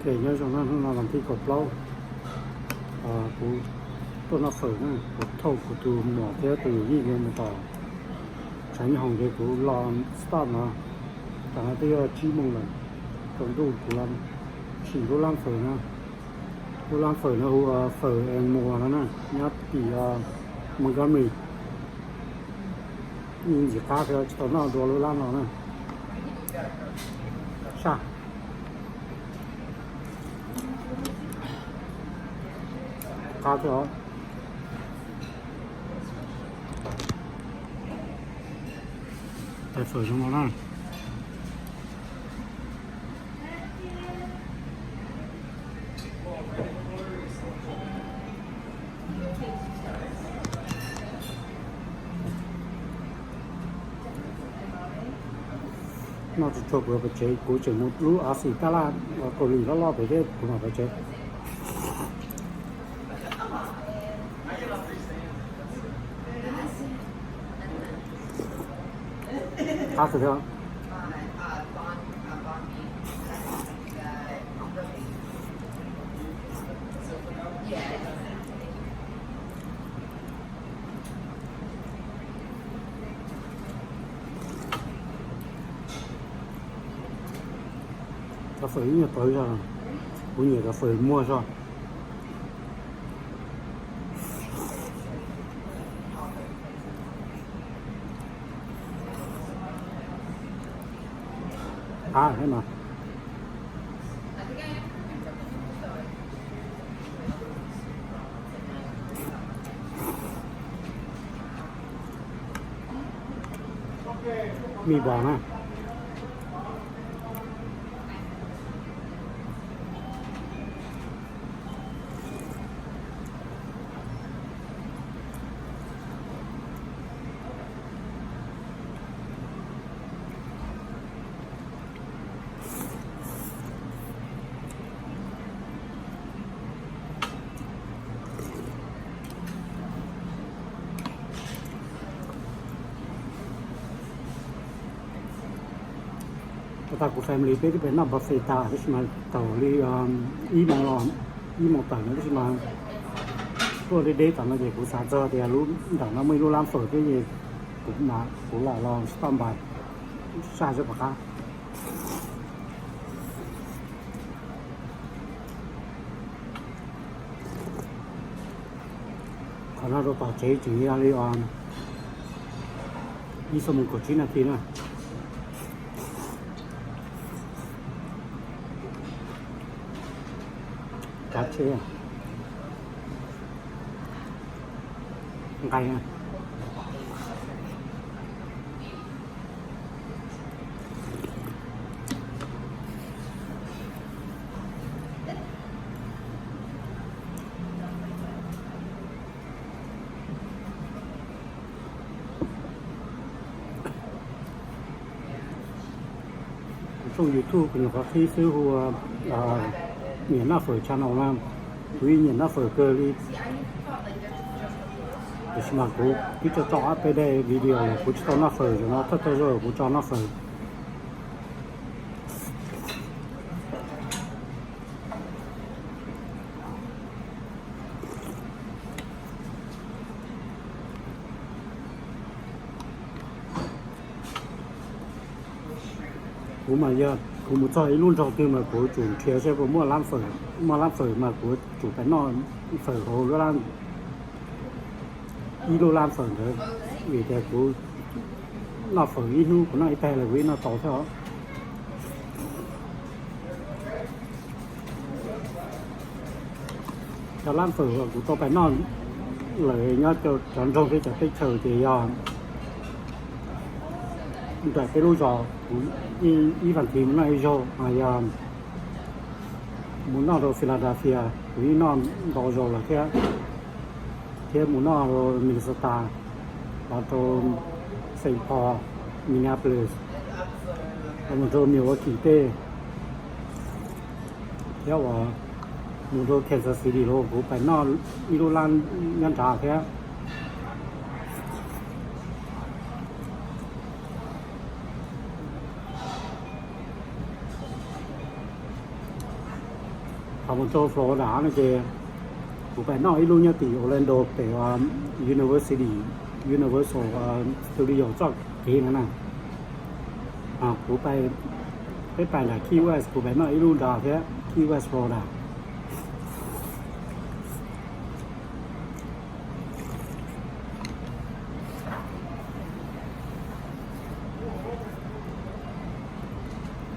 Ces nyob zoo na, hnub no vas thib kaum plaub, kuv tuaj noj fawm na, kuv thauj kuv tus muam thiab tus yij nkawd mus tom tshav nyob hoom ces kuv los stop no. Tam no twb yog tsib moos lawm, tsaus ntuj kuv los sim lub lab fawm no. Lub lab fawm no hu ua Fawm Es Muas no na, nyob tim Montgomery. Yeej ntxim qab thiab, tsis tau noj dua lub lab no na. Saj. Qab thiab os. Tais fawm zoo no na. Noj tsuag tsuag kuv pais tsev, kuv tseem mus lub Aussie tab laj Kaus Lim loj loj pem thiab kuv mam pais tsev. Qab kawg thiab. Cov fawm ib nyuag tawv zog, kuv nyiam cov fawm muag zog. Qab thiab no. Meatball na. Tag kuv family peb twb pais noj buffet tas tab sis mas thaum li ib moos los, ib moos tawm no tab sis mas tuaj deb deb tas no ces kuv xav txog tias lub nram no muaj ib lub lab fawm thiab ces kuv mam, kuv lam los stop by saj seb puas qab. Qhov no rau tom tsev tseem yog li ib xuab moos kaum tsib nas this na. Kav tsheb nqaij na. Kuv tshooj YouTube kuv nyuam qhuav qhib xwb hu ua Nyiam Noj Fawm channel na. Kuv yeej nyiam noj fawm kawg li. Tiam sis mas kuv twb tso tso ob peb days video lawm kuv tsis tau noj fawm, zaum no thawj thawj zaug kuv tso noj fawm. Kuv mas yog kuv mus txog ib lub nroog twg mas kuv tsum nrhiav seb puas muaj lab fawm, muaj lab fawm mas kuv tsum pais noj fawm hauv lub lab, ib lub lab fawm ntawd, vim tias kuv noj fawm ib hnub kuv noj ib tag lawm kuv yeej noj tau thiab os. Cov lab fawm uas kuv tau pais noj lawm nyob cov nroog thiab cov teb chaws ces yog nram peb lub zos kuv ib vas thiv mus noj ib zaug, yog mus noj rau Philadelphia kuv yeej noj ntau zaus lawm thiab, thiab mus noj rau Minnesota, los rau Saint Paul, Minneapolis, los mus rau Milwaukee tej, thiab uas mus rau Kansas City los kuv pais noj ib lub lab nyob nrad thiab. Mus rau Florida no ces kuv pais noj ib lub nyob tim Orlando pem University, Universal Studio txoj kev no na. Kuv pais, peb pais nram Key West, kuv pais noj ib lub nrad thiab, Key West Florida.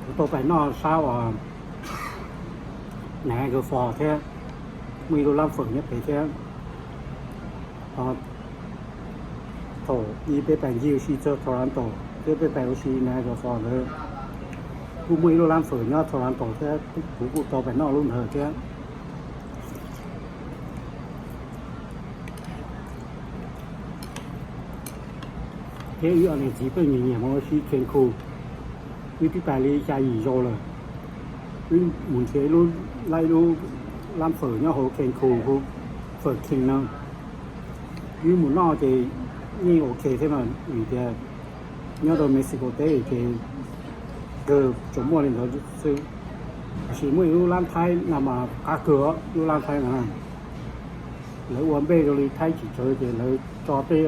Kuv tau pais noj sab uas Niagara Falls thiab, muaj ib lub lab fawm nyob pem thiab. Thaum ub peb pais ncig ua si txog Toronto thiab peb pais ua si Niagara Falls ntawd, kuj muaj ib lub lab fawm nyob Toronto thiab, kuv kuj tau pais noj lub ntawd thiab. Thiab wb ob niam txiv pheej nyiam nyiam mus ua si Cancun. Wb twb pais li xya yim zaus lawm. Wb mus nrhiav ib lub, lab, ib lub lab fawm nyob hauv Cancun hu Fawm King no. Wb mus noj ces yeej ok thiab mas, vim tias nyob rau Mexico teb ces kawg tsuas muaj li ntawd xwb. Tiam sis muaj ib lub lab Thaib no mas qab kawg, lub lab Thaib no lawv ua npej zoo li Thaib tsis tsawg ces lawv tso tej,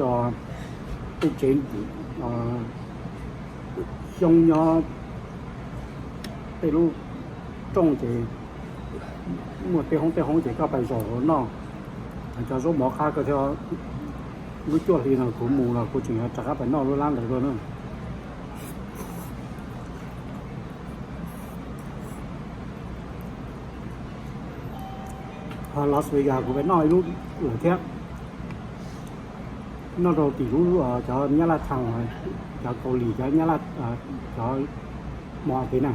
tej tsev xyoob nyob tej lub rooj ces muaj tej hoob tej hoob ces koj pais zaum noj. Cov zaub mov qab kawg thiab. Lub cuaj hli no kuv mus los kuv tseem rov qab pais noj lub lab ntawd dua na. Ho Las Vegas kuv pais noj ib lub lawm thiab. Noj rau tim lub cov Nyab Laj thaum, cov Kaus Lim, cov Nyab Laj, cov mos kev na.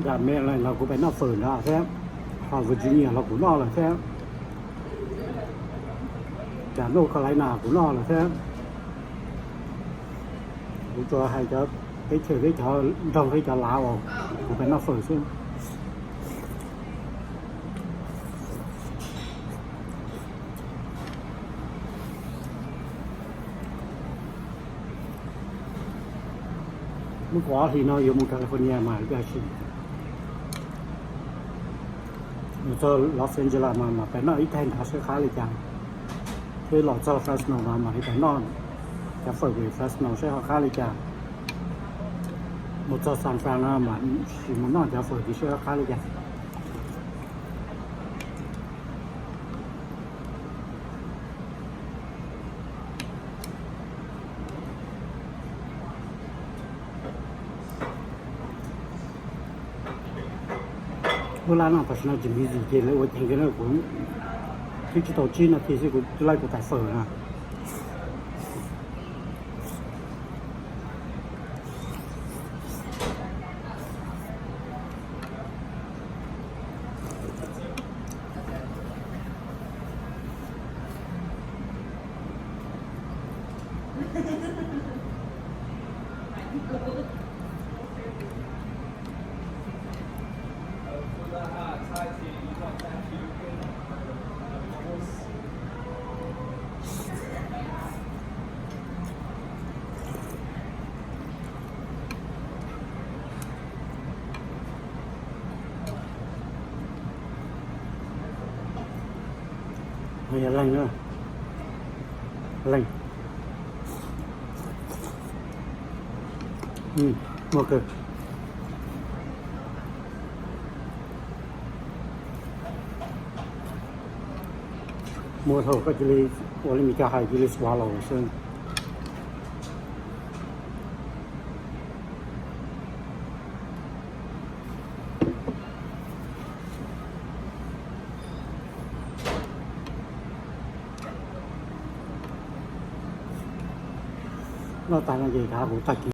Nram Maryland los kuv pais noj fawm ntawd thiab, ho Virginia los kuv noj lawm thiab, nram North Carolina kuv noj lawm thiab. Kuv tsuas hais cov teb chaws thiab cov nroog thiab cov lav uas kuv pais noj fawm xwb. Muaj kaum ob hlis no yuav mus California mas ib yam si. Mus txog Los Angeles mas mam pais noj ib taig nrad saib qab li cas, thiab los txog Fresno mas mam li pais noj cov fawm Fresno saib ho qab li cas. Mus txog San Fran no mam sim mus noj cov fawm tid saib ho qab li cas. Lub lab no tam sim no tsis busy ces lawv ua ceev kawg na, kuv twb tsis tau tsib nas this xwb kuv twb laib kuv tais fawm na. Yog leeg na, leeg. Muaj kawg. Muaj thaum koj cia li ua li Mis Kas hais cia li swallow xwb. Noj tas no ces kav kuv tag kis.